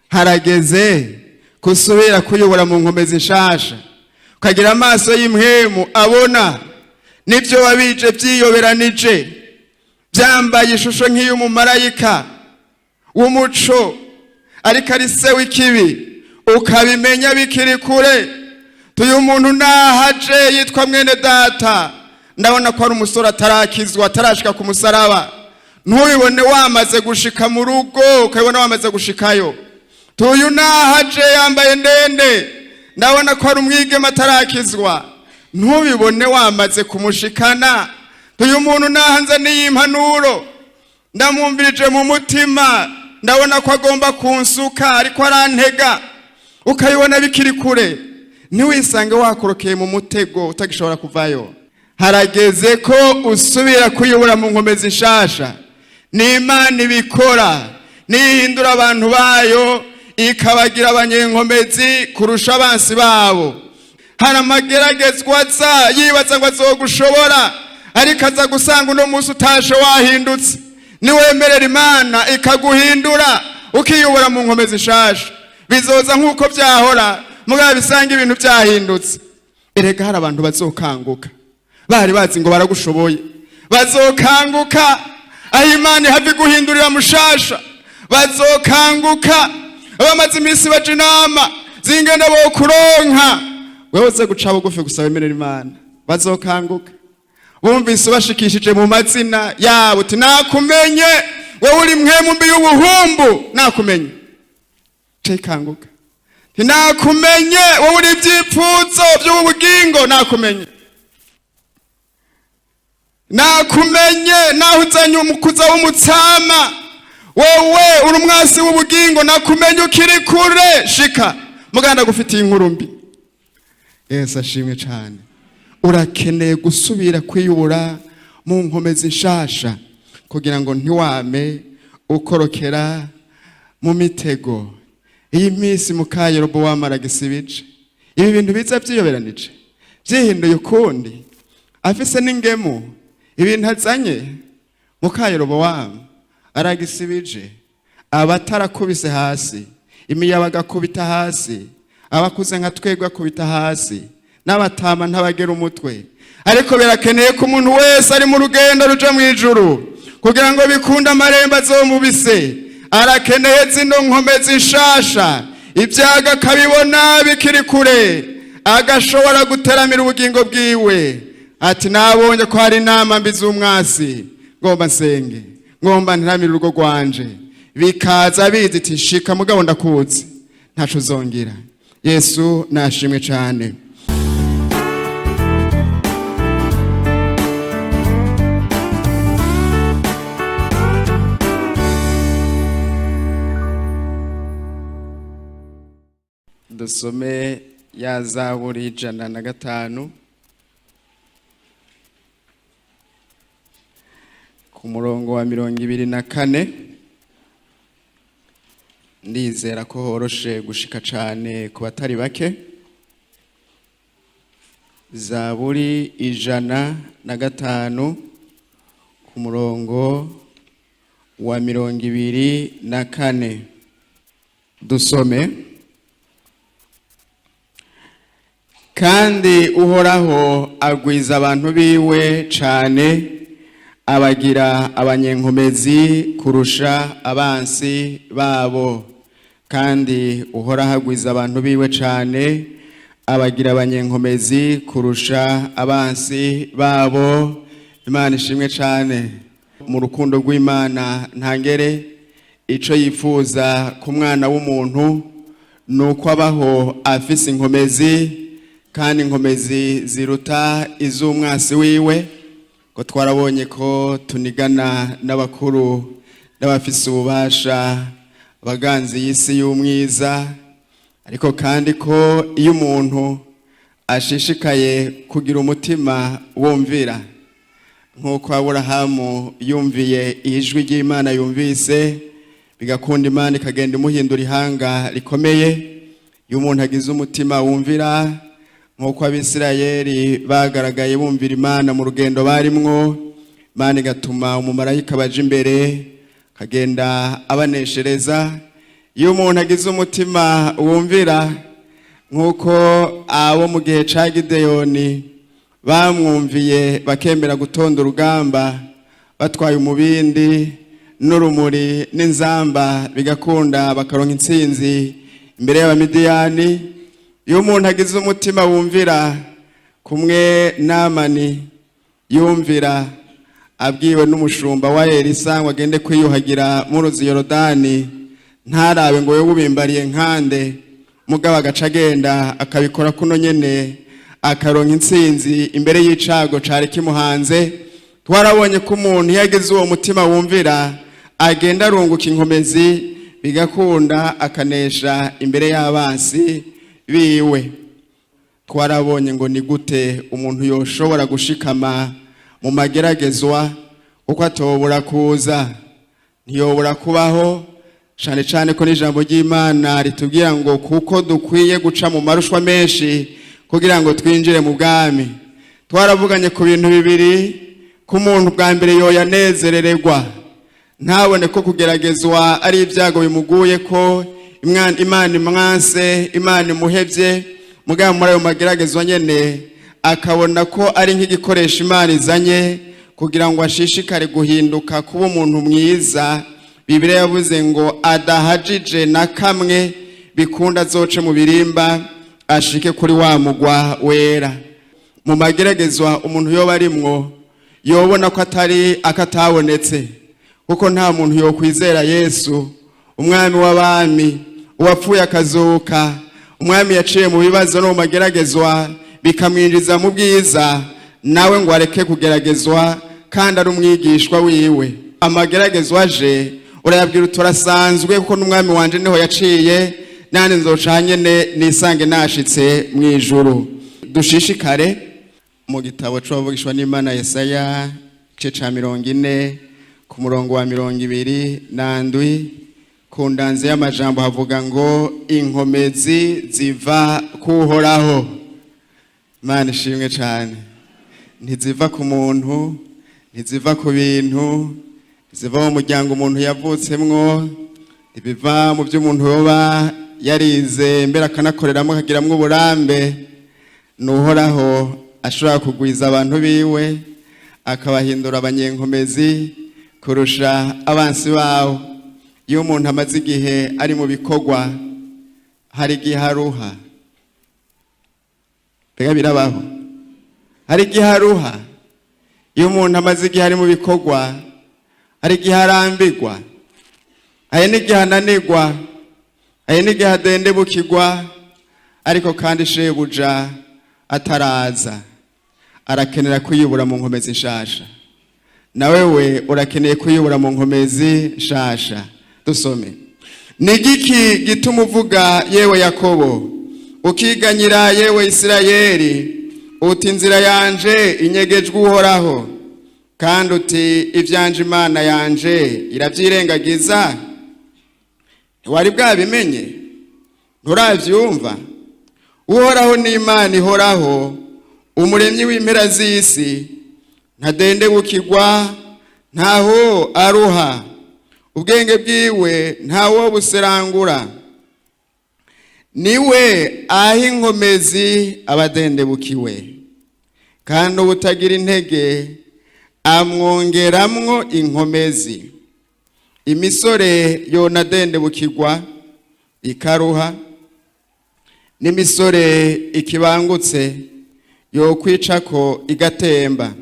Harageze kusubira kuyobora mu nkomezi nshasha, ukagira amaso y'impwemu abona n'ibyo wabije byiyoberanije, byambaye ishusho nk'iy'umumarayika w'umuco ariko ari se w'ikibi, ukabimenya bikiri kure. Tuyu muntu nahaje yitwa mwene data, ndabona ko ari umusore atarakizwa, atarashika ku musaraba. Ntubibone wamaze gushika mu rugo, ukabibona wamaze gushikayo. Tuyu nahaje yambaye ndende, ndabona ko ari umwigeme atarakizwa. Ntubibone wamaze kumushikana. Tuyu muntu nahanze n'iyi mpanuro, ndamwumvirije mu mutima, ndabona ko agomba kunsuka, ariko arantega. Ukabibona bikiri kure, ntiwisange wakorokeye mu mutego utagishobora kuvayo. Harageze ko usubira kuyobora mu nkomezi nshasha. N'Imana ibikora, nihindura abantu bayo ikabagira abanyenkomezi kurusha abansi babo. Hari amageragezwa aza yibaza ngo azogushobora, ariko aza gusanga uno munsi utashe wahindutse. Niwemerera Imana ikaguhindura, ukiyobora mu nkomezi nshasha, bizoza nk'uko byahora, mugabo bisanga ibintu byahindutse. Erega hari abantu bazokanguka bari bazi ngo baragushoboye, bazokanguka aho Imana ihava iguhindurira mushasha. Bazokanguka bamaze iminsi baja inama zingenda bokuronka, wewe uze guca bugufi gusa wemerera Imana. Bazokanguka bumvise ubashikishije mu mazina yabo, uti: "Nakumenye, wowe uri mpwemu mbi y'ubuhumbu, nakumenye." Cikanguka: "Nakumenye, wowe uri ibyipfuzo by'ubu bugingo, nakumenye, nakumenye, naho uzanye umukuza w'umutsama, wowe uri umwasi w'ubugingo, nakumenye ukiri kure. Shika muganda gufitiye inkuru mbi." Yesu ashimwe cyane. Urakeneye gusubira kwiyubura mu nkomezi nshasha kugira ngo ntiwame ukorokera mu mitego. Iyi minsi muka Yerobowamu aragisibije ibi bintu biza byiyoberanije, byihinduye ukundi, afise n'ingemu. Ibintu azanye, muka Yerobowamu aragisibije. Abatarakubise hasi, imiyabaga akubita hasi, abakuze nka twebwe akubita hasi, n'abatama ntabagera umutwe. Ariko birakeneye ko umuntu wese ari mu rugendo ruja mu ijuru, kugira ngo bikunde amarembo azomubise, arakeneye zino nkomezi nshasha. Ibyago akabibona bikiri kure, agashobora guteramira ubugingo bwiwe, ati: "Nabonye ko hari inama mbi z'umwasi, ngomba nsenge, ngomba nteramire urugo rwanje." Bikaza bizi iti: "Shika mugabo, ndakuzi, ntaco uzongera." Yesu nashimwe cyane. Dusome ya Zaburi 105 ku murongo wa 24. Ndizera ko horoshe gushika cane ku batari bake. Zaburi 105 ku murongo wa 24, dusome. Kandi Uhoraho agwiza abantu biwe cane, abagira abanyenkomezi kurusha abansi babo. Kandi Uhoraho agwiza abantu biwe cane, abagira abanyenkomezi kurusha abansi babo. Imana ishimwe cane. Mu rukundo rw'Imana ntangere, ico yifuza ku mwana w'umuntu ni uko abaho afise inkomezi, kandi inkomezi ziruta iz'umwasi wiwe. Ko twarabonye ko tunigana n'abakuru n'abafise ububasha, abaganzi y'isi y'umwiza, ariko kandi ko iyo umuntu ashishikaye kugira umutima wumvira, nk'uko Aburahamu yumviye ijwi ry'Imana yumvise, bigakunda, Imana ikagenda imuhindura ihanga rikomeye. Iyo umuntu agize umutima wumvira, nk'uko Abisirayeli bagaragaye bumvira Imana mu rugendo barimwo, Imana igatuma umumarayika baje imbere akagenda abaneshereza. Iyo umuntu agize umutima wumvira, nk'uko abo mu gihe ca Gideyoni bamwumviye bakemera gutonda urugamba batwaye umubindi n'urumuri n'inzamba, bigakunda bakaronka intsinzi imbere y'Abamidiyani. Iyo umuntu agize umutima wumvira, kumwe Namani yumvira abwiwe n'umushumba wa Elisa ngo agende kwiyuhagira mu ruzi Yorodani, ntarabe ngo wewe ubimbariye nkande, mugabo agaca agenda akabikora kuno nyene, akaronka intsinzi imbere y'icago cari kimuhanze. Twarabonye ko umuntu iyo agize uwo mutima wumvira agenda arunguka inkomezi, bigakunda akanesha imbere y'abansi biwe. Twarabonye ngo ni gute umuntu yoshobora gushikama mu mageragezwa, kuko atobura kuza, ntiyobura kubaho, cane cane ko n'ijambo ry'Imana ritubwira ngo kuko dukwiye guca mu marushwa menshi kugira ngo twinjire mu bwami. Twaravuganye ku bintu bibiri: ko umuntu bwa mbere yoyanezerererwa, ntabone ko kugeragezwa ari ibyago bimuguye, ko Imana imwanse, Imana imuhevye, mugabo muri ayo mageragezwa nyene akabona ko ari nk'igikoresho Imana izanye kugira ngo ashishikare guhinduka kuba umuntu mwiza. Bibiliya yavuze ngo adahajije na kamwe bikunda azoce mu birimba ashike kuri wa mugwa wera. Mu mageragezwa umuntu yoba arimwo, yobona ko atari akatabonetse, kuko nta muntu yokwizera Yesu, umwami w'abami, uwapfuye akazuka, umwami yaciye mu bibazo no mu mageragezwa bikamwinjiza mu bwiza, nawe ngo areke kugeragezwa kandi ari umwigishwa wiwe. Amageragezwa aje, urayabwira uti: "Urasanzwe, kuko n'umwami wanje niho yaciye, nandi nzoca nyene nisange nashitse mu ijuru." Dushishikare mu gitabo c'uwavugishwa n'Imana Yesaya, igice ca 40, ku murongo wa 27. Ku ndanze y'amajambo havuga ngo: "Inkomezi ziva kuhoraho." Imana ishimwe cyane. Ntiziva ku muntu, ntiziva ku bintu, ntiziva mu muryango umuntu yavutsemwo, ntibiva mu byo umuntu yoba yarize mbere akanakoreramo akagiramwo uburambe. Ni Uhoraho ashobora kugwiza abantu biwe, akabahindura abanyenkomezi kurusha abansi babo. Iyo umuntu amaze igihe ari mu bikorwa, hari igihe aruha. Mbega birabaho? Hari igihe aruha. Iyo umuntu amaze igihe ari mu bikorwa, hari igihe arambirwa, hari n'igihe ananirwa, hari n'igihe adendebukirwa. Ariko kandi shebuja ataraza, arakenera kwiyubura mu nkomezi nshasha. Nawe we urakeneye kwiyubura mu nkomezi nshasha. Dusome. Ni igiki gituma uvuga, yewe Yakobo, ukiganyira, yewe Isirayeli, uti: "Inzira yanje inyegejwe Uhoraho," kandi uti: "Ivyanje Imana yanje irabyirengagiza"? Ntiwari bwabimenye? Nturavyumva? Uhoraho ni Imana ihoraho, umuremyi w'impera z'isi. Ntadendebukirwa, ntaho aruha. Ubwenge bwiwe ntawo buserangura. Niwe aha inkomezi abadendebukiwe, kandi ubutagira intege amwongeramwo inkomezi. Imisore yonadendebukirwa ikaruha, n'imisore ikibangutse yokwicako igatemba,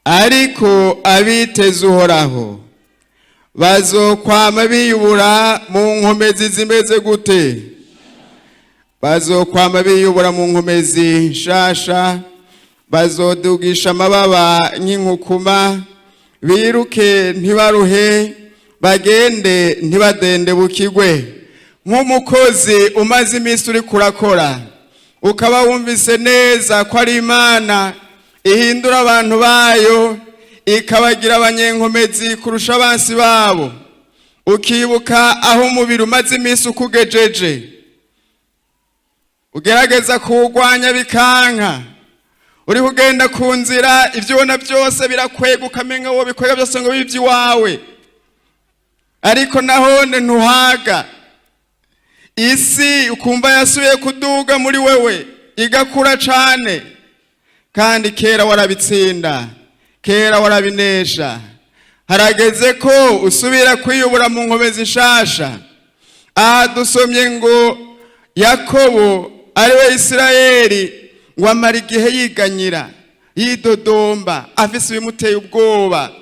ariko abiteze Uhoraho bazokwama biyubura mu nkomezi zimeze gute? Bazokwama biyubura mu nkomezi nshasha. Bazodugisha amababa nk'inkukuma, biruke ntibaruhe, bagende ntibadendebukirwe. Nk'umukozi umaze iminsi uri kurakora, ukaba wumvise neza ko ari Imana ihindura abantu bayo ikabagira abanyenkomezi kurusha abansi babo, ukibuka aho umubiri umaze iminsi ukugejeje, ugerageza kuwugwanya bikanka, uriho ugenda ku nzira, ibyo ubona byose birakwega, ukamenga wo bikwega byose ngo bibe iwawe. Ariko nahone ntuhaga. Isi ukumva yasubiye kuduga muri wewe, igakura cane, kandi kera warabitsinda, kera warabinesha. Harageze ko usubira kwiyubura mu nkomezi nshasha. Aha dusomye ngo Yakobo, ariwe Isirayeli, ngo amara igihe yiganyira, yidodomba, afise ibimuteye ubwoba,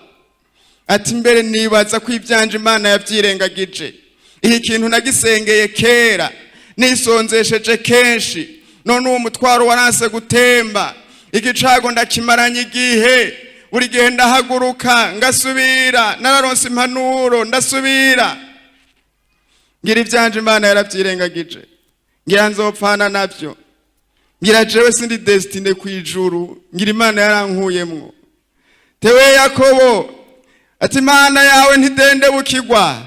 ati: "Mbere nibaza ko ibyanje Imana yabyirengagije. Iki kintu nagisengeye kera, nisonzesheje kenshi, none uwo mutwaro waranse gutemba. Igicago ndakimaranye igihe, buri gihe ndahaguruka ngasubira, nararonse impanuro ndasubira, ngira ibyanje Imana yarabyirengagije, ngira nzopfana nabyo, ngira jewe sindi destiné ku ijuru, ngira Imana yarankuyemwo." Tewe Yakobo, ati: "Imana yawe ntidendebukirwa,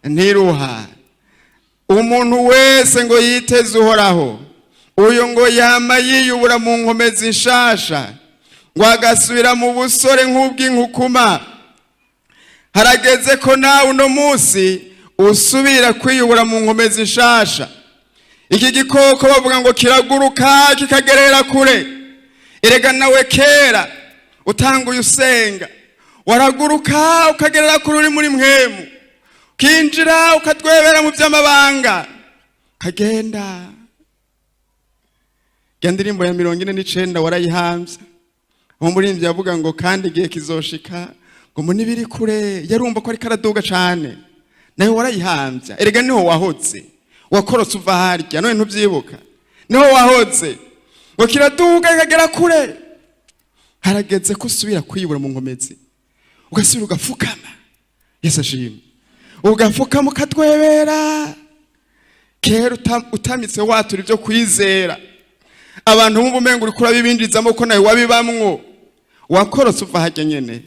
ntiruha." Umuntu wese ngo yiteze Uhoraho, uyu ngo yama yiyubura mu nkomezi nshasha, ngo agasubira mu busore nk'ubw'inkukuma. Harageze ko nawe uno munsi usubira kwiyubura mu nkomezi nshasha. Iki gikoko bavuga ngo kiraguruka kikagerera kure. Erega nawe kera utanguye usenga, waraguruka ukagerera kure, uri muri mpwemu, ukinjira ukatwebera mu by'amabanga, ukagenda. Rya ndirimbo ya 49 warayihambye. Umuririmbyi yavuga ngo: "Kandi igihe kizoshika ngo mu nibiri kure." Yarumva ko ariko araduga cane. Nawe warayihambye. Erega niho wahotse, wakorotse uva harya, none ntubyibuka? Niho wahotse. Ngo kiraduga kikagera kure. Harageze ko usubira kwiyubura mu nkomezi, ugasubira ugapfukama. Yesu ashimwe. Ugapfukama ukatwebera. Kera utamitse watura ibyo kwizera, abantu bumva umengo uriko urabibinjizamo, ko nawe wabibamwo, wakorotse uva harya nyene.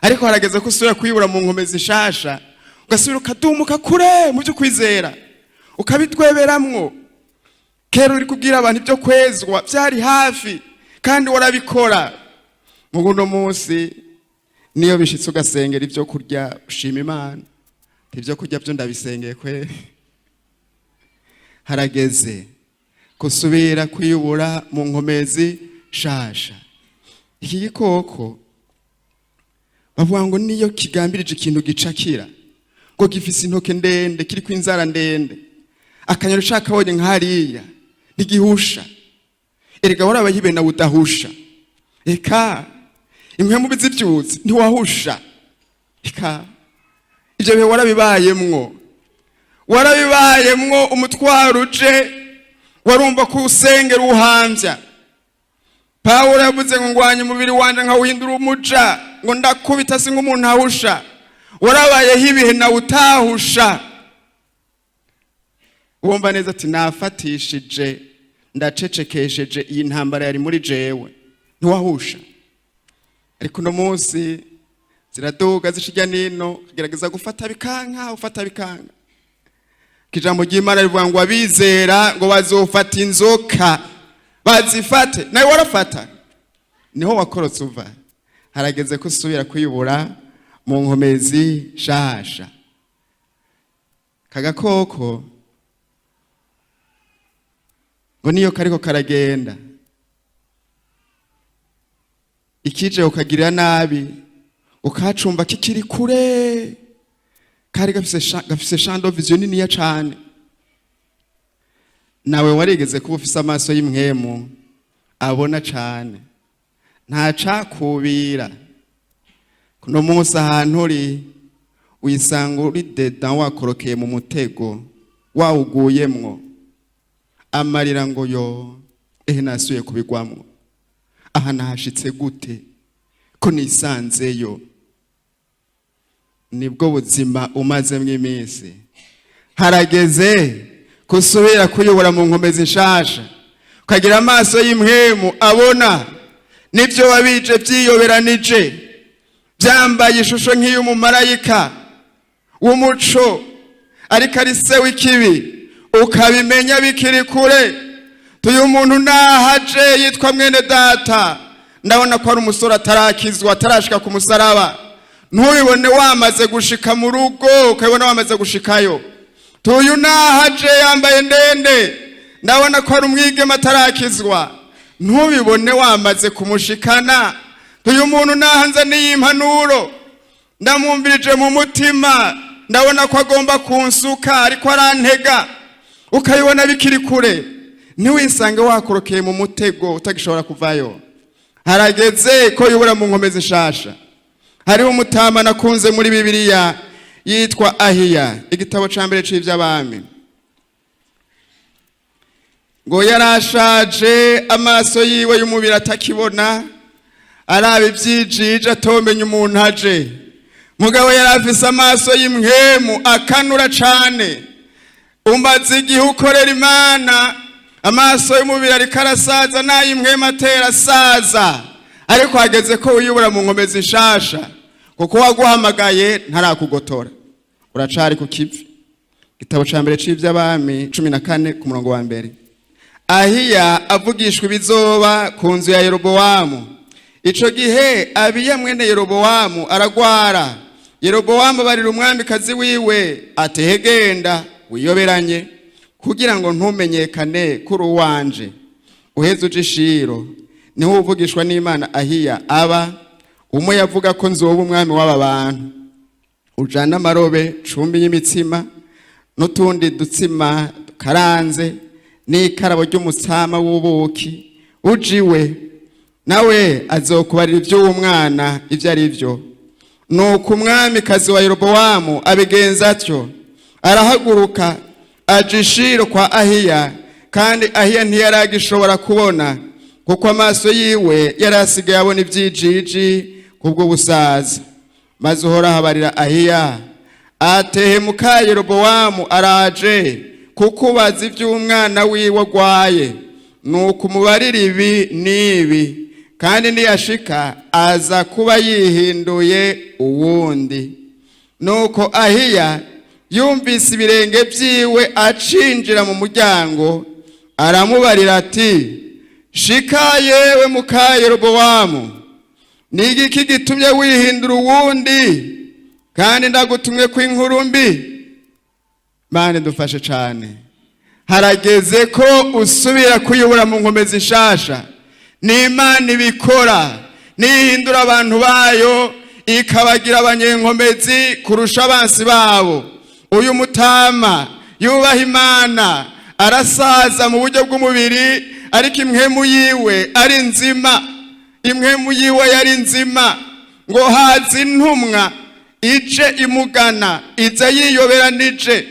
Ariko harageze ko usubira kwiyubura mu nkomezi nshasha, ugasubira ukadumuka kure mu byo kwizera, ukabitweberamwo. Kera uri kubwira abantu ibyo kwezwa byari hafi, kandi warabikora. Mu uno munsi niyo bishitse ugasengera ibyo kurya, ushima Imana, ibyo kurya byo ndabisengeye kweri. Harageze gusubira kwiyubura mu nkomezi shasha. Iki gikoko bavuga ngo niyo kigambirije ikintu gicakira, ngo gifise intoke ndende, kiriko inzara ndende. Akanyoni ushaka kabonye nk'hariya ntigihusha. Erega warabaye ibena budahusha. Eka impwemu bizivyutse ntiwahusha. Eka ivyo bihe warabibayemwo, warabibayemwo. Umutwaro uje, warumva ko usengera uhamvya. Pawulo yavuze ngo: "Ngwanye umubiri wanje nkawuhindura umuja, ngo ndakubita si nk'umuntu ahusha." Warabayeho ibihe nawe utahusha, wumva neza ati: "Nafatishije, ndacecekesheje iyi ntambara yari muri jewe." Ntiwahusha. Ariko uno munsi ziraduga zishijya nino, ukagerageza gufata bikanka, ufata bikanka. Ijambo ry'Imana rivuga ngo abizera ngo bazofata inzoka, bazifate. Nawe warafata, niho wakorotse uva. Harageze ko usubira kwiyubura mu nkomezi shasha. Kagakoko ngo niyo kariko karagenda, ikije ukagirira nabi, ukacumva kikiri kure. Kari gafise champ de vision niniya cane. Nawe warigeze kuba ufise amaso y'impwemu abona cane, nta cakubira. Kuno munsi ahantu uri, wisanga uri dedans, wakorokeye mu mutego, wawuguyemwo. Amarira ngo yo: "Ehe, nasuye kubigwamwo. Aha nahashitse gute ko nisanzeyo?" Nibwo buzima umazemwo iminsi. Harageze kusubira kuyobora mu nkomezi nshasha, ukagira amaso y'impwemu abona nibyo wabije byiyoberanije, byambaye ishusho nk'iy'umumarayika w'umuco ariko ari se w'ikibi, ukabimenya bikiri kure. Tuyu muntu nahaje yitwa mwene data, ndabona ko ari umusore atarakizwa, atarashika ku musaraba. Ntubibone wamaze gushika mu rugo, ukabibona wamaze gushikayo. Tuyu nahaje yambaye ndende, ndabona ko ari umwigeme atarakizwa. Ntubibone wamaze kumushikana. Tuyu muntu nahanze n'iyi mpanuro, ndamwumvirije mu mutima, ndabona ko agomba kunsuka, ariko arantega. Ukabibona bikiri kure, ntiwisange wakorokeye mu mutego utagishobora kuvayo. Harageze ko yubura mu nkomezi nshasha. Hariho umutama nakunze muri Bibiliya yitwa Ahiya, igitabo ca mbere c'ivy'Abami. Ngo yarashaje, amaso yiwe y'umubiri atakibona, araba ivyijiji, atomenya umuntu aje. Mugabo yari afise amaso y'impwemu akanura cane. Umaze igihe ukorera Imana, amaso y'umubiri ariko arasaza n'ay'impwemu atera asaza, ariko hageze ko wiyubura mu nkomezi nshasha, kuko waguhamagaye ntarakugotora, uracari ku kivi. Igitabo ca mbere c'ivy'Abami 14 ku murongo wa 1. Ahiya avugishwa ibizoba ku nzu ya Yerobowamu. Ico gihe Abiya mwene Yerobowamu aragwara. Yerobowamu abarira umwamikazi wiwe ati: "Hegenda wiyoberanye kugira ngo ntumenyekane kuri uwanje, uheze uje Ishiro, niho uvugishwa n'Imana Ahiya aba, umwe yavuga ko nzoba umwami w'aba bantu. Ujane amarobe 10 y'imitsima n'utundi dutsima dukaranze n'ikarabo ry'umutsama w'ubuki, ujiwe nawe azokubarira iby'uwo mwana ibyo ari byo." Nuko umwamikazi wa Yerobowamu abigenza atyo, arahaguruka aja Ishiro kwa Ahiya. Kandi Ahiya ntiyaragishobora kubona, kuko amaso yiwe yari asigaye abona ibyijiji kubw'ubusaza. Maze Uhoraho abarira Ahiya atehe: "Muka Yerobowamu araje kukubaza iby'umwana wiwe agwaye. Nuko umubarira ibi n'ibi, kandi niyashika aza kuba yihinduye uwundi." Nuko Ahiya yumvise ibirenge byiwe acinjira mu muryango, aramubarira ati: "Shika yewe muka Yerobowamu, ni igiki gitumye wihindura uwundi, kandi ndagutumwe ko inkuru mbi?" Mane dufashe cyane. Harageze ko usubira kuyobora mu nkomezi nshasha. Ni Imana ibikora, nihindura abantu bayo ikabagira abanyenkomezi kurusha abansi babo. Uyu mutama yubaha Imana, arasaza mu buryo bw'umubiri, ariko impwemu yiwe ari nzima, impwemu yiwe yari nzima. Ngo haza intumwa ije imugana, iza yiyoberanije,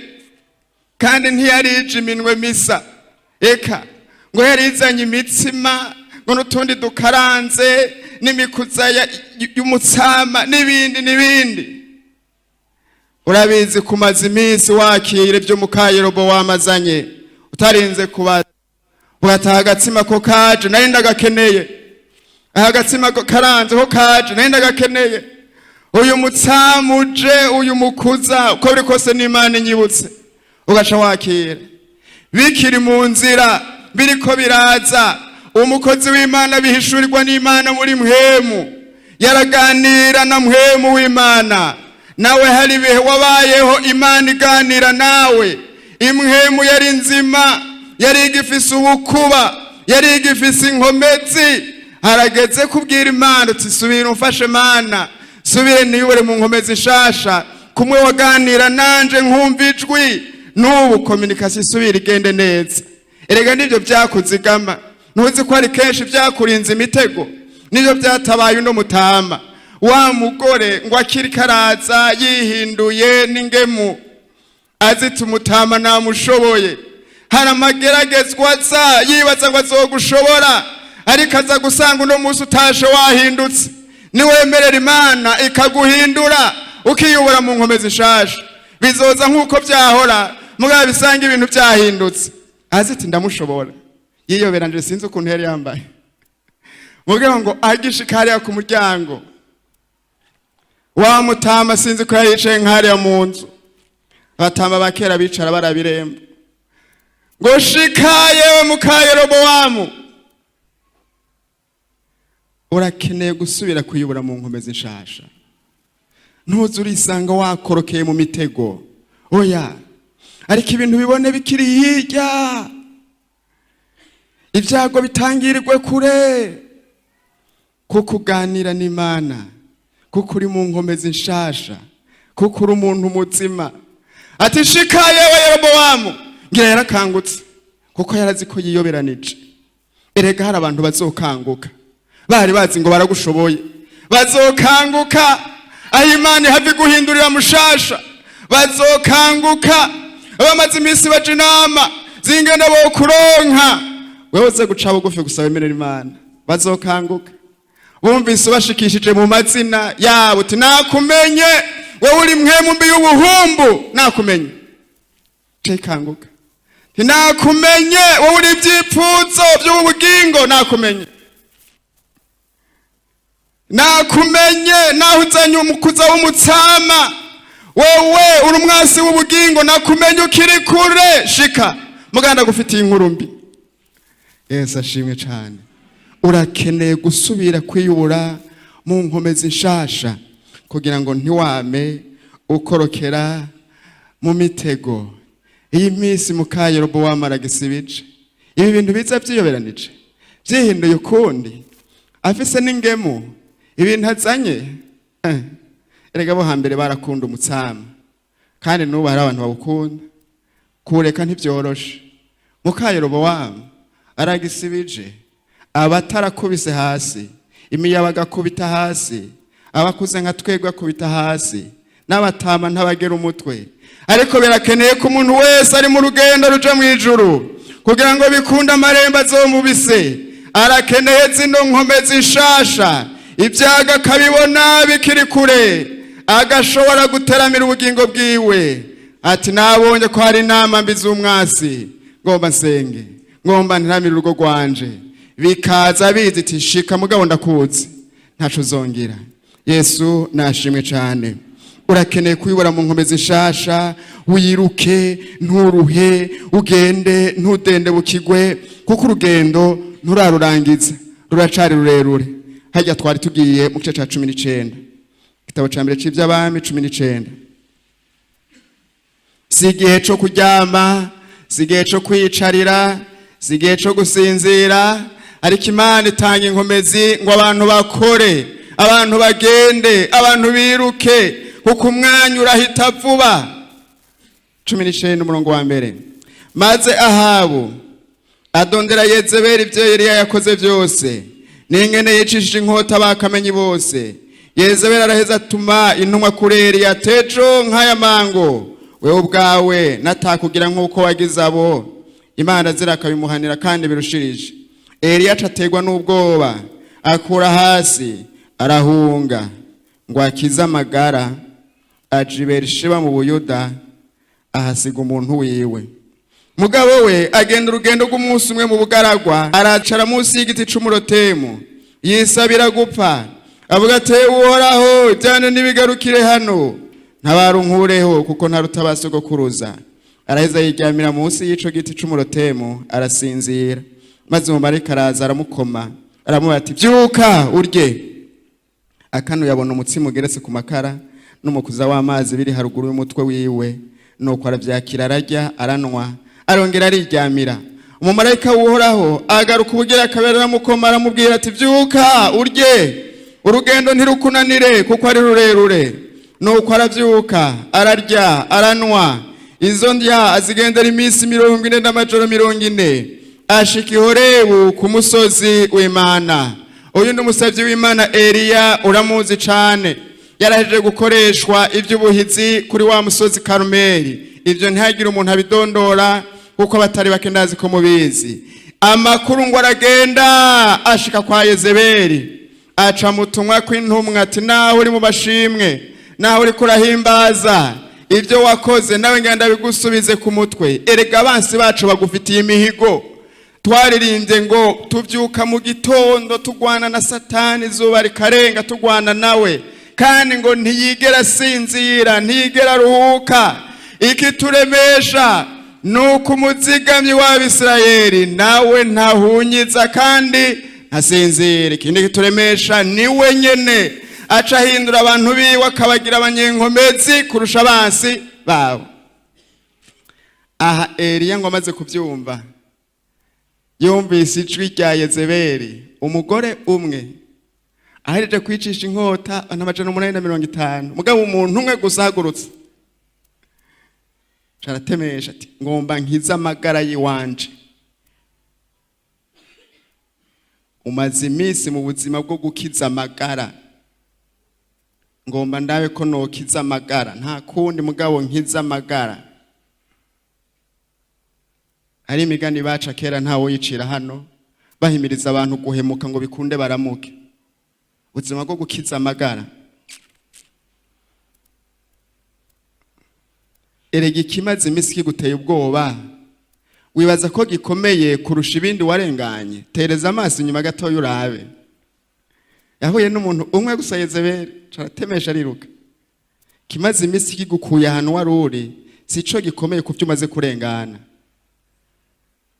kandi ntiyari ije iminwe misa. Eka, ngo yari izanye imitsima, ngo n'utundi dukaranze, n'imikuza y'umutsama, n'ibindi n'ibindi. Urabizi, kumaza iminsi wakira ibyo muka wamazanye, utarinze kubaza, ugataha agatsima ko kaje nari ndagakeneye, aha agatsima ko karanze ko kaje nari ndagakeneye, uyu mutsamu uje, uyu mukuza, uko biri kose n'Imana inyibutse, ugaca wakira bikiri mu nzira, biriko biraza. Umukozi w'Imana bihishurirwa n'Imana muri mpwemu, yaraganira na mpwemu w'Imana. Nawe hari ibihe wabayeho Imana iganira nawe. Impwemu yari nzima, yari igifise ubukuba, yari igifise inkomezi. Harageze kubwira Imana uti: "Subira umfashe Mana, subire niyubure mu nkomezi nshasha, kumwe waganira nanje nkumva ijwi, n'ubu communication isubira igende neza." Erega nibyo byakuzigama. Ntuzi ko ari kenshi byakurinze imitego? Nibyo byatabaye uno mutama. Wa mugore ngo akiri karaza yihinduye n'ingemu, azita umutama namushoboye. Hari amageragezwa aza yibaza ngo azogushobora, ariko aza gusanga uno munsi utashe wahindutse. Niwemerera Imana ikaguhindura, ukiyubura mu nkomezi nshasha, bizoza nk'uko byahora, mugabo bisanga ibintu byahindutse. Aziti ndamushobora, yiyoberanje, sinzi ukuntu yari yambaye. Mugabo ngo agishika hariya ku muryango, wa mutama sinzi ko yari yicaye nk'hariya mu nzu, abatama ba kera bicara barabiremba. Ngo: "Shika yewe muka Yerobowamu." Urakeneye gusubira kuyobora mu nkomezi nshasha. Ntuze urisanga wakorokeye mu mitego. Oya, ariko ibintu bibone bikiri hirya, ibyago bitangirirwe kure, kuko uganira n'Imana, kuko uri mu nkomezi nshasha, kuko uri umuntu muzima. Ati: "Shika yewe Yerobowamu." Ngira yarakangutse kuko yarazi ko yiyoberanije. Erega hari abantu bazokanguka, bari bazi ngo baragushoboye, bazokanguka aho Imana ihava guhindurira mushasha. Bazokanguka bamaze iminsi baja inama zingene bokuronka, wewe uze guca bugufi gusa wemerera Imana. Bazokanguka bumvise ubashikishije mu mazina yabo, uti: "Nakumenye, wowe uri mpwemu mbi y'ubuhumbu, nakumenye." Cekanguka, "Nakumenye, wowe uri ibyipfuzo by'ubu bugingo, nakumenye, nakumenye, naho uzanye umukuza w'umutsama, wowe uri umwasi w'ubugingo, nakumenye ukiri kure. Shika muganda, gufitiye inkuru mbi." Yesu ashimwe cyane. Urakeneye gusubira kwiyubura mu nkomezi nshasha kugira ngo ntiwame ukorokera mu mitego. Iyi minsi muka Yerobowamu aragisibije, ibi bintu biza byiyoberanije, byihinduye ukundi, afise n'ingemu, ibintu azanye. Erega bo hambere barakunda umutsama, kandi n'ubu hari abantu bawukunda, kuwureka ntibyoroshe. Muka Yerobowamu aragisibije, abatarakubise hasi, imiyabaga akubita hasi, abakuze nka twebwe akubita hasi, n'abatama ntabagera umutwe. Ariko birakeneye ko umuntu wese ari mu rugendo ruja mu ijuru, kugira ngo bikunde amarembo azomubise, arakeneye zino nkomezi nshasha, ibyago akabibona bikiri kure, agashobora guteramira ubugingo bwiwe, ati: "Nabonye ko hari inama mbi z'umwasi, ngomba nsenge, ngomba ntiramire urugo rwanje." Bikaza bizi iti: "Shika mugabo, ndakuzi, ntaco uzongera." Yesu nashimwe cyane. Urakeneye kuyibura mu nkomezi nshasha, wiruke nturuhe, ugende ntudende bukigwe, kuko urugendo nturarurangiza, ruracari rurerure. Hajya twari tugiye mu gice ca 19, igitabo ca mbere c'Ivy'Abami 19. Si igihe co kuryama, si igihe co kwiyicarira, si igihe co gusinzira, ariko Imana itanga inkomezi ngo abantu bakore, abantu bagende, abantu biruke, kuko umwanya urahita vuba. 19, umurongo wa mbere. Maze Ahabu adondera Yezebeli ibyo Eliya yakoze byose, n'ingene yicishije inkota bakamenyi bose. Yezebeli araheza atuma intumwa kuri Eliya: "Tejo nk'aya mango, wewe ubwawe natakugira nk'uko wagize abo." Imana zirakabimuhanira kandi birushirije. Eliya aca aterwa n'ubwoba, akura hasi arahunga ngo akize amagara, aja i Berishiba mu Buyuda, ahasiga umuntu wiwe. Mugabo we agenda urugendo rw'umunsi umwe mu bugaragwa, aracara munsi y'igiti c'umurotemu, yisabira gupfa, avuga ati: "Uhoraho, ibyane ntibigarukire hano, ntabara unkureho, kuko ntaruta ba sogokuruza." Araheza yiryamira munsi y'ico giti c'umurotemu, arasinzira. Maze umumarayika araza aramukoma, aramubwira ati: "Byuka urye." Akanu yabona umutsima ugeretse ku makara n'umukuza w'amazi biri haruguru y'umutwe wiwe. Nuko aravyakira, ararya, aranwa, arongera ariryamira. Umumarayika w'Uhoraho agaruka ubugira kabiri, aramukoma, aramubwira ati: "Byuka urye, urugendo ntirukunanire kuko ari rurerure." Nuko arabyuka, ararya, aranwa. Izo ndya azigendera iminsi 40 n'amajoro 40, ashika i Horebu ku musozi w'Imana. Uyu ni umusabyi w'Imana Eliya, uramuzi cane. Yarahejeje gukoreshwa iby'ubuhizi kuri wa musozi Karumeli. Ibyo ntihagire umuntu abidondora, kuko abatari bake ndazi ko mubizi. Amakuru ngo aragenda ashika kwa Yezebeli, aca mutumwa kw'intumwa ati: "Naho uri mu bashimwe, naho uri kurahimbaza ibyo wakoze, nawe ngenda bigusubize ku mutwe. Erega abansi bacu bagufitiye imihigo." Twaririmbye ngo tubyuka mu gitondo tugwana na Satani, izuba rikarenga tugwana nawe, kandi ngo ntiyigera asinzira, ntiyigera aruhuka. Ikituremesha ni uko umuzigamyi w'Abisirayeli nawe ntahunyiza kandi ntasinzira. Ikindi kituremesha, ni we nyene Aca ahindura abantu biwe, akabagira abanyenkomezi kurusha abansi babo. Aha Eliya ngo amaze kubyumva, yumvise ijwi rya Yezebeli, umugore umwe ahereje kwicisha inkota abantu 850, mugabo umuntu umwe gusa ahagurutse aratemesha ati: "Ngomba nkize amagara y'iwanje." Umaze iminsi mu buzima bwo gukiza amagara. Ngomba ndabe ko nokiza amagara, nta kundi, mugabo nkiza amagara. Hari imigani baca kera, ntawe yicira hano, bahimiriza abantu guhemuka ngo bikunde baramuke. Ubuzima bwo gukiza amagara. Erega ikimaze iminsi kiguteye ubwoba, wibaza ko gikomeye kurusha ibindi warenganye. Tereza amaso inyuma gatoya urabe. Yahuye n'umuntu umwe gusa, Yezebeli, aratemesha ariruka. Kimaze iminsi kigukuye ahantu wari uri sico gikomeye ku byo umaze kurengana.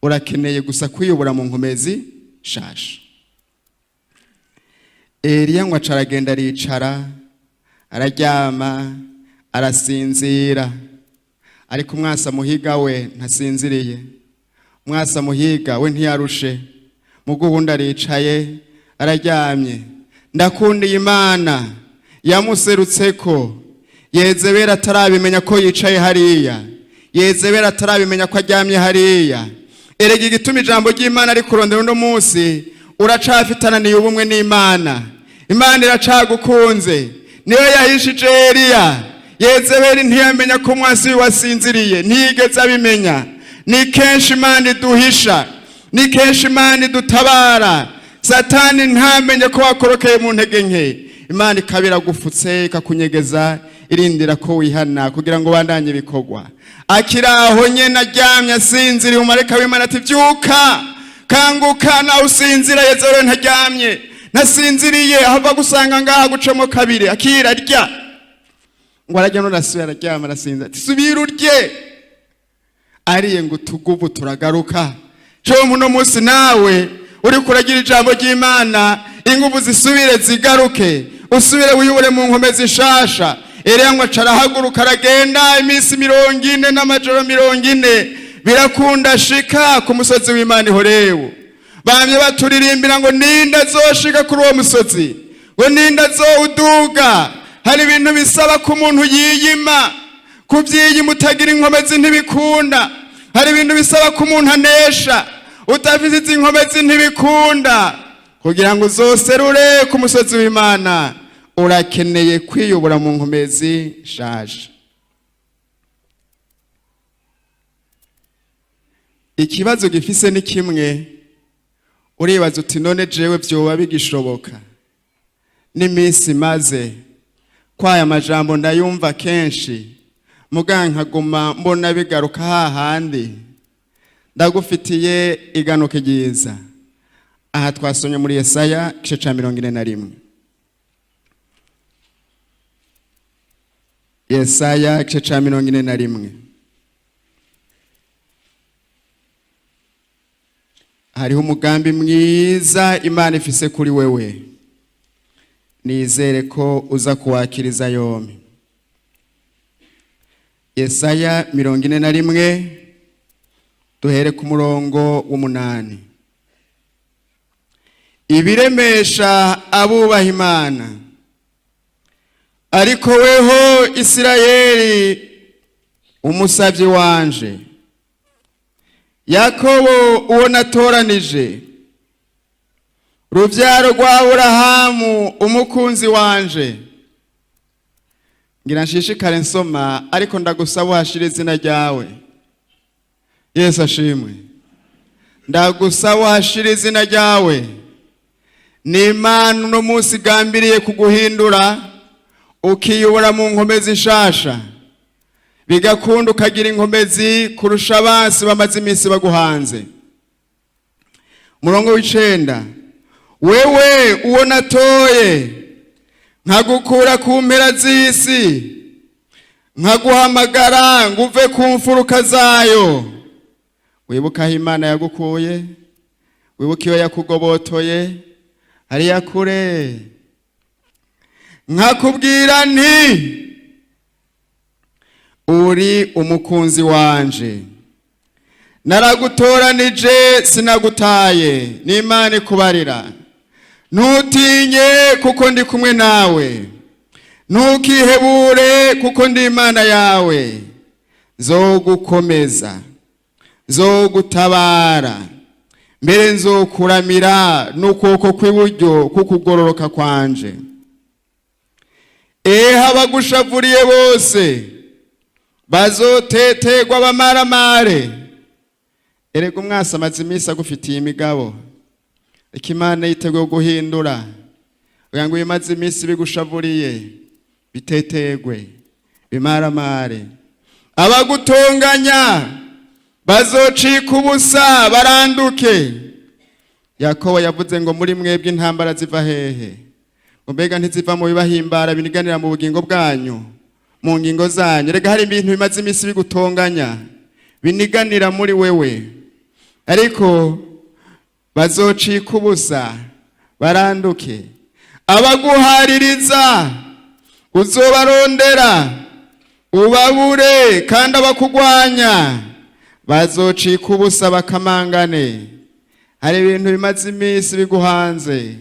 Urakeneye gusa kwiyobora mu nkomezi shasha. Eliya ngo aca aragenda, aricara, araryama, arasinzira. Ariko umwasa muhiga we ntasinziriye, umwasa muhiga we ntiyarushe, mugo ubundi aricaye, araryamye. Ndakundiye Imana yamuserutseko Yezebeli atarabimenya ko yicaye hariya, Yezebeli atarabimenya ko aryamye hariya. Erega igituma ijambo ry'Imana ari kurondera uno munsi, uracafitananiye ubumwe n'Imana. Imana iracagukunze, niyo yahishije Eliya. Yezebeli ntiyamenya ko umwasi we wasinziriye, ntiyigeze abimenya. Ni kenshi Imana iduhisha, ni kenshi Imana idutabara, Satani ntamenye ko wakorokeye mu ntege nke. Imana ikaba iragufutse, ikakunyegeza, irindira ko wihana kugira ngo ubandanye ibikorwa. Akiri aho nyene aryamye asinziriye, umumarayika w'Imana ati: "Byuka, kanguka, nawe usinzira." Yezebeli ntaryamye, ntasinziriye, ahava gusanga ngaha gucamo kabiri. Akira arya, ngo arajya none arasubira araryama, arasinzira. Ati: "Subira urye." Ariye ngo utuguvu turagaruka. Cyo muno munsi nawe uri kuragira ijambo ry'Imana, inguvu zisubire zigaruke, usubire wiyubure mu nkomezi nshasha. Eliya ngo aca arahaguruka, aragenda iminsi 40 n'amajoro 40, birakunda ashika ku musozi w'Imana i Horebu. Bamye baturirimbira ngo: "Ninde azoshika kuri uwo musozi?" Ngo: "Ninde azowuduga?" Hari ibintu bisaba ko umuntu yiyima. Kubyiyima utagira inkomezi ntibikunda. Hari ibintu bisaba ko umuntu anesha, udafite izi nkomezi ntibikunda. Kugira ngo uzoserure ku musozi w'Imana, urakeneye kwiyubura mu nkomezi nshaje. Ikibazo gifise ni kimwe: uribaza uti: "None jewe vyoba bigishoboka n'iminsi maze kwaya majambo ndayumva kenshi, muga nkaguma mbona bigaruka hahandi?" Ndagufitiye iganuka ryiza. Aha twasomye muri Yesaya igice ca 41. Yesaya igice ca 41, hariho umugambi mwiza Imana ifise kuri wewe. Nizere ko uza kuwakiriza yombi. Yesaya 41, duhere ku murongo w'umunani. Ibiremesha abubaha Imana: "Ariko weho Isirayeli, umusabyi wanje, Yakobo uwo natoranije, rubyaro rwa Aburahamu umukunzi wanje." Ngira nshishikare nsoma, ariko ndagusaba uhashire izina ryawe. Yesu ashimwe. Ndagusaba uhashire izina ryawe. Ni Imana uno munsi igambiriye kuguhindura, ukiyobora mu nkomezi nshasha, bigakunda ukagira inkomezi kurusha abansi bamaze iminsi baguhanze. Murongo w'icenda: "Wewe uwo natoye, nkagukura ku mpera z'isi, nkaguhamagara ngo uve ku mfuruka zayo." Wibuke aho Imana yagukuye, wibuke iyo yakugobotoye hariya kure. Nkakubwira nti: "Uri umukunzi wanje, naragutoranije, sinagutaye." N'Imana ikubarira: "Ntutinye, kuko ndi kumwe nawe. Ntukihebure, kuko ndi Imana yawe. Nzogukomeza, nzogutabara, mbere nzokuramira n'ukuboko kw'iburyo kukugororoka kwanje." Eha, abagushavuriye bose bazotetegwa bamaramare. Erega umwasi amaze iminsi agufitiye imigabo. Reka, Imana yiteguye guhindura kugira ngo ibimaze iminsi bigushavuriye bitetegwe bimaramare. Abagutonganya bazocika ubusa, baranduke. Yakobo yavuze ngo: "Muri mwebwe intambara ziva hehe?" Ngo mbega ntiziva mu bibahimbara biniganira mu bugingo bwanyu, mu ngingo zanyu? Rega hari ibintu bimaze iminsi bigutonganya, biniganira muri wewe, ariko bazocika ubusa, baranduke. Abaguhaririza uzobarondera ubabure, kandi abakugwanya bazocika ubusa, bakamangane. Hari ibintu bimaze iminsi biguhanze,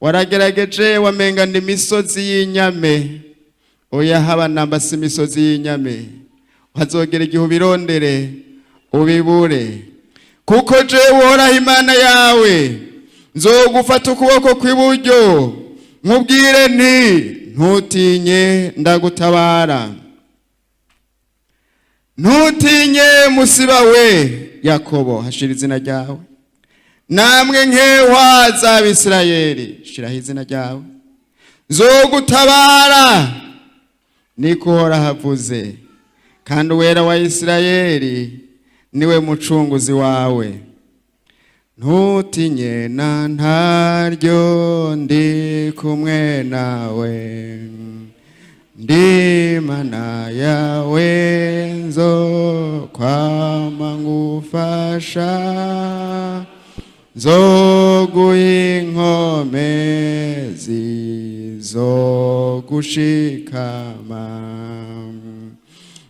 waragerageje, wamengana imisozi y'inyame. Oya, haba namba, si imisozi y'inyame. Hazogera igihe ubirondere ubibure. Kuko jewe Uhoraho Imana yawe nzogufata ukuboko kw'iburyo, nkubwire nti: "Ntutinye, ndagutabara. Ntutinye, musiba we Yakobo." Hashira izina ryawe. Namwe nkehwa z'Abisirayeli, shiraho izina ryawe. Nzogutabara, niko Uhoraho avuze, kandi Uwera wa Isirayeli niwe mucunguzi wawe. Ntutinye na ntaryo, ndi kumwe nawe. Ndi Mana yawe, nzokwama ngufasha. Nzoguha inkomezi zo gushikama,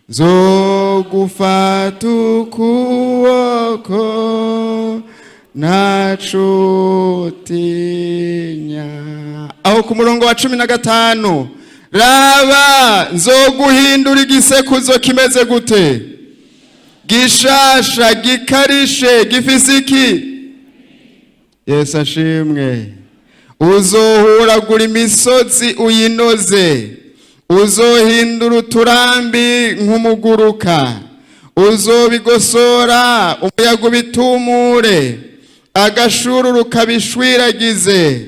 nzogufata ukuboko, ntacutinya. Aho ku murongo wa 15: "Raba, nzoguhindura igisekuzo kimeze gute? Gishasha, gikarishe, gifise iki?" Yesu ashimwe. "Uzohuragura imisozi uyinoze, uzohindura uturambi nk'umuguruka. Uzobigosora, umuyaga ubitumure, agashururu kabishwiragize.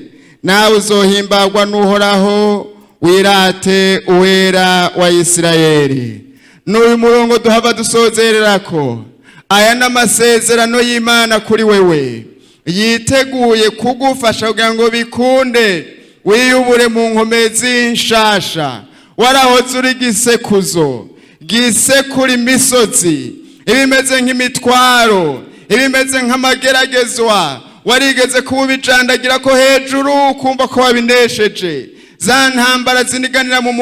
Nawe uzohimbagwa n'Uhoraho, wirate Uwera wa Isirayeli." N'uyu murongo duhava dusozererako. Aya n'amasezerano y'Imana kuri wewe, yiteguye kugufasha kugira ngo bikunde wiyubure mu nkomezi nshasha. Warahoze uri gisekuzo gisekura imisozi, ibimeze nk'imitwaro, ibimeze nk'amageragezwa, warigeze kuba ubijandagira ko hejuru, ukumva ko wabinesheje. Za ntambara ziniganira mu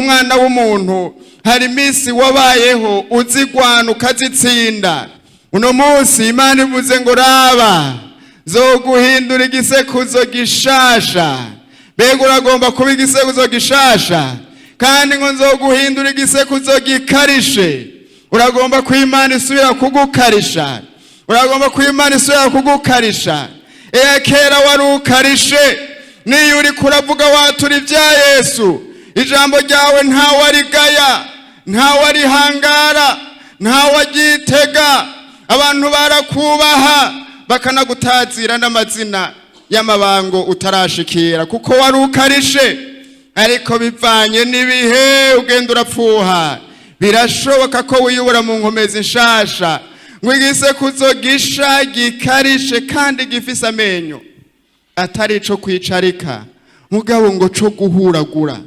mwana w'umuntu, hari iminsi wabayeho uzigwana ukazitsinda. Uno munsi Imana ivuze ngo: "Raba, zoguhindura igisekuzo gishasha." Mbega uragomba kuba igisekuzo gishasha? Kandi ngo: "Nzoguhindura igisekuzo gikarishe." Uragomba ko Imana isubira kugukarisha? Uragomba ko Imana isubira kugukarisha? Eya, kera wari ukarishe. Niyo uri kuravuga watura ibya Yesu, ijambo ryawe ntawarigaya, ntawarihangara, ntawaryitega. Abantu barakubaha, bakanagutazira n'amazina y'amabango utarashikira, kuko wari ukarishe. Ariko bivanye n'ibihe, ugenda urapfuha. Birashoboka ko wiyubura mu nkomezi nshasha, ngo igisekuzo gisha, gikarishe kandi gifise amenyo, atari ico kwicarika, mugabo ngo co guhuragura.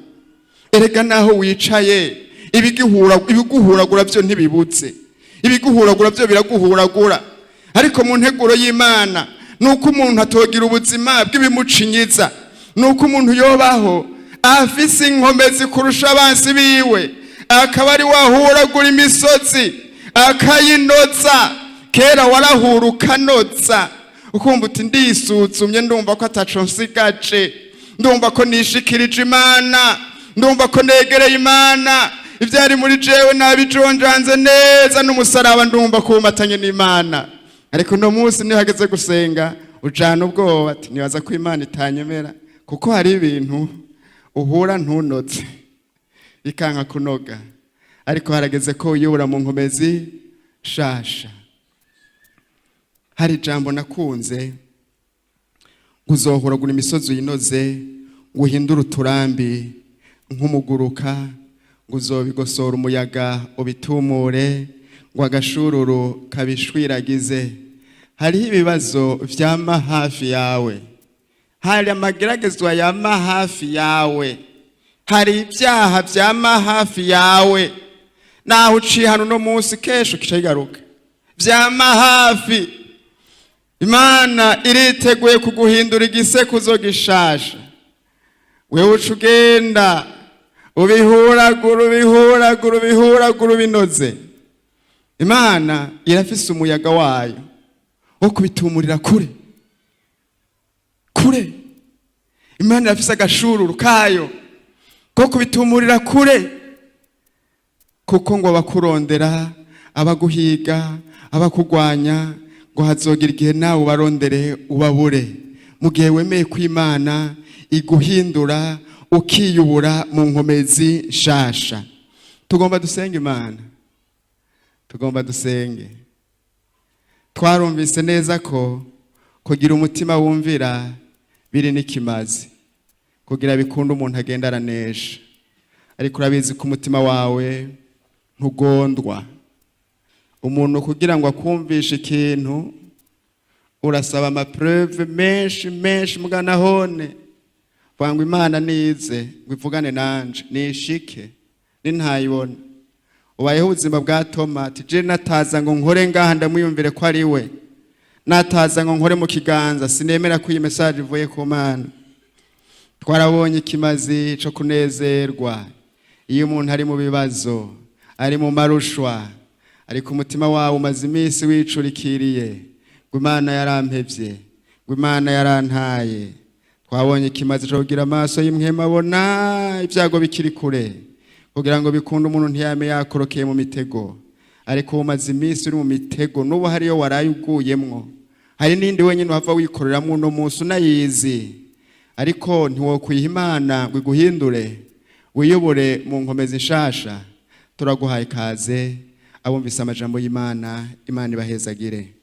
Erega naho wicaye, ibiguhuragura byo ntibibutse, ibiguhuragura byo biraguhuragura. Ariko mu nteguro y'Imana ni uko umuntu atogira ubuzima bw'ibimucinyiza, ni uko umuntu yobaho. Afise inkomezi kurusha abansi biwe, akaba ari wahuragura imisozi akayinoza. Kera warahura ukanoza, ukumva uti: "Ndisuzumye, ndumva ko ataco nsigaje, ndumva ko nishikirije Imana, ndumva ko negereye Imana, ivyari muri jewe nabijonjanze neza n'umusaraba, ndumva ko umatanye n'Imana." Ariko uno munsi niyo hageze gusenga ujana ubwoba, ati: "Nibaza ko Imana itanyemera", kuko hari ibintu uhura ntunoze, ikanka kunoga. Ariko harageze ko wiyubura mu nkomezi shasha. Hari ijambo nakunze ngo: "Uzohuragura imisozi uyinoze, ngo uhindure uturambi nk'umuguruka, ngo uzobigosora umuyaga ubitumure, ngo agashururu kabishwiragize." Hariho ibibazo vyama hafi yawe, hari amageragezwa yama hafi yawe, hari ibyaha vyama hafi yawe. Naho uciye hano uno munsi, kesho kica kigaruka, vyama hafi. Imana iriteguye kuguhindura igisekuzo gishasha. Wewe uca ugenda ubihuragura, ubihuragura, ubihuragura, ubinoze. Imana irafise umuyaga wayo wo kubitumurira kure kure. Imana irafise agashururu kayo ko kubitumurira kure, kuko ngo abakurondera, abaguhiga, abakugwanya, ngo hazogira igihe nawe ubarondere ubabure, mu gihe wemeye ko Imana iguhindura ukiyubura mu nkomezi nshasha. Tugomba dusenge Imana, tugomba dusenge. Twarumvise neza ko kugira umutima wumvira biri n'ikimazi, kugira bikunde umuntu agenda aranesha. Ariko urabizi ko umutima wawe ntugondwa. Umuntu kugira ngo akumvishe ikintu urasaba ama preuves menshi menshi. Mugana hone vuga ngo: "Imana nize ngo ivugane nanje, nishike nintayibona." Ubayeho ubuzima bwa Toma, ati: "Je nataza ngo nkore ngaha ndamwiyumvire ko ari we, nataza ngo nkore mu kiganza, sinemera ko iyi message ivuye ku Mana." Twarabonye ikimazi co kunezerwa iyo umuntu ari mu bibazo, ari mu marushwa, ariko umutima wawe umaze iminsi wicurikiriye ngo: "Imana yarampevye", ngo: "Imana yarantaye." Twabonye ikimazi co kugira amaso y'impwemu abona ibyago bikiri kure, kugira ngo bikunde umuntu ntiyame yakorokeye mu mitego. Ariko umaze iminsi uri mu mitego, n'ubu hariyo waraye uguyemwo, hari n'indi wenyine uhava wikoreramwo uno munsi unayizi, ariko ntiwokwiha Imana ngo iguhindure wiyobore mu nkomezi nshasha. Turaguhaye ikaze. Abumvise amajambo y'Imana, Imana ibahezagire.